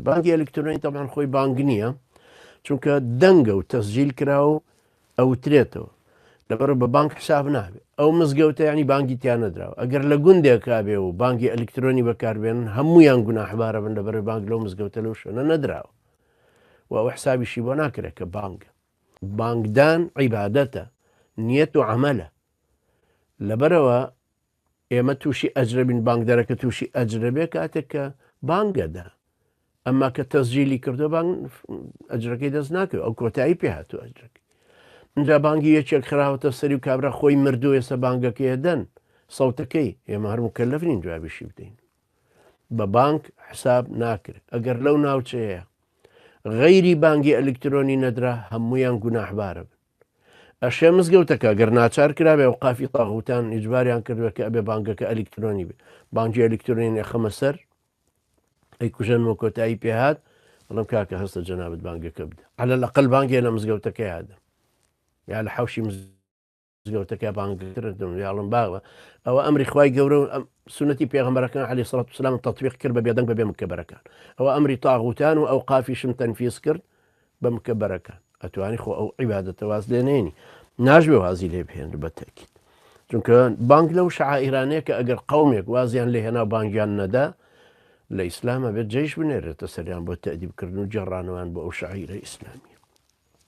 بانگی ئەلکترۆنی تەبعەن خۆی بانگ نییە چونکە دەنگە و تەسجیل کرا و ئەوترێتەوە لەبەر بە بانک حساب نابێت ئەو مزگەوتە ینی بانگی تیا نەدراوە ئەگەر لە گوندێکا بێ و بانگی ئەلکترۆنی بەکاربێن هەمویان گوناحبارە بن لەبەر بانگ لەو مزگەوتە لەو شوێنە نەدراوە و ئەو حسابیشی بۆ ناکرێت کە بانگ بانگدان عیبادەتە نیەت و عملە لەبەرەوە ئێمە تووشی ئەجرە بین بانگدەرەکە تووشی ئەجرە بێ کاتێک کە بانگەدا ئەمما کە تەسجیلی کردو بانگ ئەجرەکەی دەست ناکەوێت ئەو کۆتایی پێ هاتوو ئەجرەکەی اینجا بانگی یەکێک خراوەتە سەری و کابرا خۆی مردو ئێستا بانگەکەی دەن سەوتەکەی ئێمە هەر مکەلەف نین جوابیشی بدەین بە بانک حساب ناکرێت ئەگەر لەو ناوچەیە غەیری بانگی ئەلکترۆنی نەدرا هەمویان گوناحبارە بن ئەشێ مزگەوتەکە گەر ناچار کرابێ ئەوقافی تاغوتان ئیجباریان کردوە کە ئەبێ بانگەکە ئەلیکترۆنی بێ بانگی ئەلیکترۆنی ئەخەمە سەر ئەی کوژەنمەوە کۆتایی پێهات بەڵام کاکە هەستە جەنابت بانگەکە بدە عەلە لەقل بانگێ لە مزگەوتەکە یادە یا لە حەوشی مزگەوتەکە بانگکردم یاڵم باوە ئەوە ئەمری خوای گەورە و سونەتی پێغەمبەرەکان عەلەیهی سڵات وسلام تەتبیق کرد بە بێدەنگ بە بێ مکەبەرەکان ئەوە ئەمری تاغوتان و ئەوقافیشم تەنفیز کرد بە مکەبەرەکان ئەتوانی خۆ ئەو عیبادەتە واز لێ نێنی ناشبێ وازی لێ بهێنر بە تەکیت چونکە بانگ لەو شعائرانەیە کە ئەگەر قومێک وازیان لێ هێنا بانگیان نەدا لە ئیسلامە بێت جەیش بنێرێتە سەریان بۆ تەدیبکردن و جێڕانەوەیان بۆ ئەو شعائرە ئیسلامی.